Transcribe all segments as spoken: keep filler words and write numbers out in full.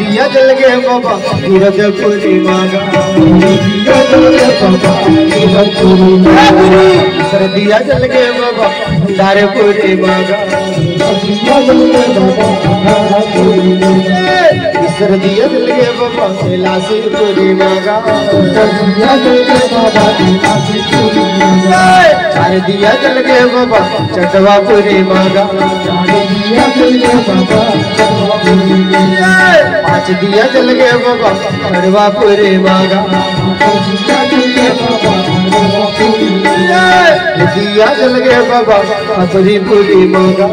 दिया जल गे बाबा, गिरज पूरी मागा। दिया जल गे बाबा, गिरज पूरी मागा। सर दिया जल गे बाबा, भंडार पूरी मागा। दिया जल गे बाबा, भंडार पूरी मागा। सर दिया जल गे बाबा, कैलाशी पूरी मागा। दिया जल गे बाबा, कैलाशी पूरी मागा। चार दिया जल गे बाबा, चटवा पूरी मागा। पाँच दिया जल गे बाबा, करवा पूरी मांगा। दिया जल गे बाबा, अपरी पूरी मांगा।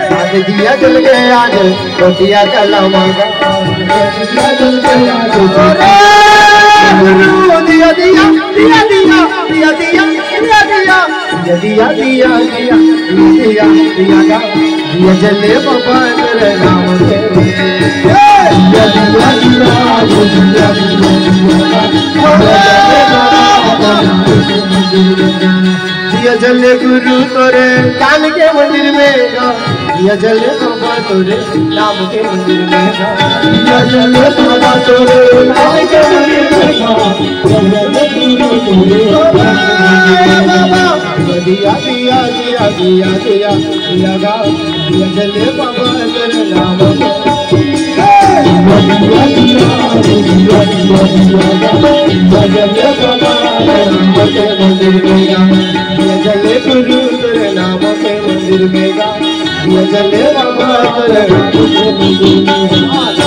सात दिया जल गे आज, रोटिया कला मांगा। अरे गुरु, दिया, दिया, दिया, दिया, दिया, दिया, दिया, दिया। दिया, दिया, दिया, दिया, दिया, दिया, दिया जले बाबा तेरे नाम से। दिया, दिया, दिया, दिया, दिया, दिया, दिया, दिया जले गुरु तोरे काल के मंदिर में गा। दिया जले बाबा तोरे नाम के मंदिर में गा। दिया जले बाबा तोरे नाम के मंदिर में गा। दिया, दिया, दिया, दिया, दिया, दिया गा, दिया जले बाबा तेरे नाम को। दिया, दिया, दिया, दिया, दिया गा, दिया जले बाबा तेरे नाम के मंदिर में गा। दिया जले गुरु तेरे नाम के मंदिर में गा, दिया जले बाबा तेरे नाम के मंदिर में गा।